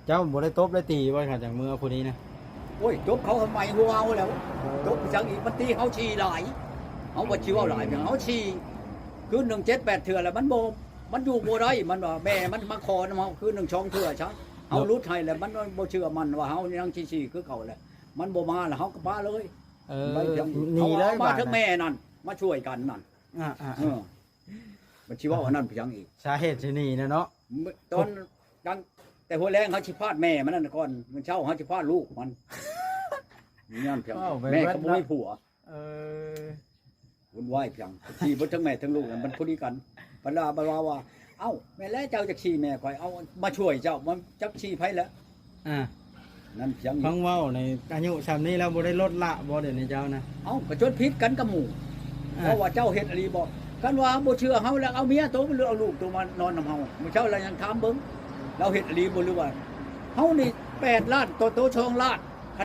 ເຈົ້າບໍ່ໄດ້ຕົບໄດ້ຕີບໍ່ ຄັນຈັ່ງເມືອຜູ້ນີ້ນະ? ໂອ້ຍ ຕົບເຂົາໃຫ້ໄໝຫົວເຮົາແລ້ວ ຕົບໄປຈັ່ງອີກ ມັນຕີເຮົາຂີ້ຫຼາຍ ເຮົາບໍ່ຊິເວົ້າຫຼາຍຫຍັງ ເຮົາຂີ້ ຄືນໜຶ່ງເຈັດແປດເທື່ອແລ້ວ ມັນບໍ່ ມັນຢູ່ບໍ່ໄດ້ ມັນວ່າ ແມ່ມັນມາຂໍນຳເຮົາ ຄືນໜຶ່ງສອງເທື່ອຊະ ເຮົາຫຼຸດໃຫ້ແລ້ວ ມັນບໍ່ເຊື່ອໝັ້ນວ່າເຮົາຍັງຊິຂີ້ຄືເກົ່າແຫຼະ ມັນບໍ່ມາແລ້ວ ເຮົາກໍປະເລີຍ ເອີ ໄປພຽງ ໜີເລີຍ ເອົາມາ ບາດ ເຖິງແມ່ນັ້ນ ມາຊ່ວຍກັນນັ້ນ ອ່າໆ ເອີ ມັນຊິເວົ້າອັນນັ້ນພຽງອີກ ສາເຫດຊິໜີນະເນາະ ຕອນ ຕັ້ງແຕ່ຫົວແລງເຮົາຊິພາດແມ່ມັນນັ້ນກ່ອນ ມື້ເຊົ້າເຮົາຊິພາດລູກມັນ ຍ້ອນພຽງ ເວົ້າໄປ ແມ່ກໍບໍ່ມີ ເບິດເນາະ ຜົວ ເອີ ວຸ່ນວາຍພຽງ ທີ່ເບິດທັງແມ່ທັງລູກນັ້ນ ມັນພໍດີກັນ ບັດລາ ບັດວ່າວ່າ ເອົ້າ ແມ່ນແລ້ວ ເຈົ້າຈັກຂີ້ແມ່ຂ້ອຍ ເອົາມາຊ່ວຍເຈົ້າ ມັນຈັກຂີ້ໃຜລະ ອ່າ ນັ້ນພຽງ ຟັງເວົ້າໃນອາຍຸຊ່ຳນີ້ແລ້ວ ບໍ່ໄດ້ລົດລະບໍ່ດຽວນີ້ເຈົ້ານະ? ເອົ້າ ກໍຈົນຜິດກັນກັບໝູ່ ອ່າ ເພາະວ່າເຈົ້າເຮັດອີ່ຫຼີບໍ່? ຄັນວ່າບໍ່ເຊື່ອເຮົາແລ້ວ ເອົາເມຍໂຕ ຫຼື ເອົາລູກໂຕມານອນນຳເຮົາ ມື້ເຊົ້າລາວຍັງຖາມເບິ່ງ ລາວເຮັດອີ່ຫຼີບໍ່ ຫຼືວ່າ ເຮົານີ້ແປດລ້ານ ໂຕ ໂຕສອງລ້ານ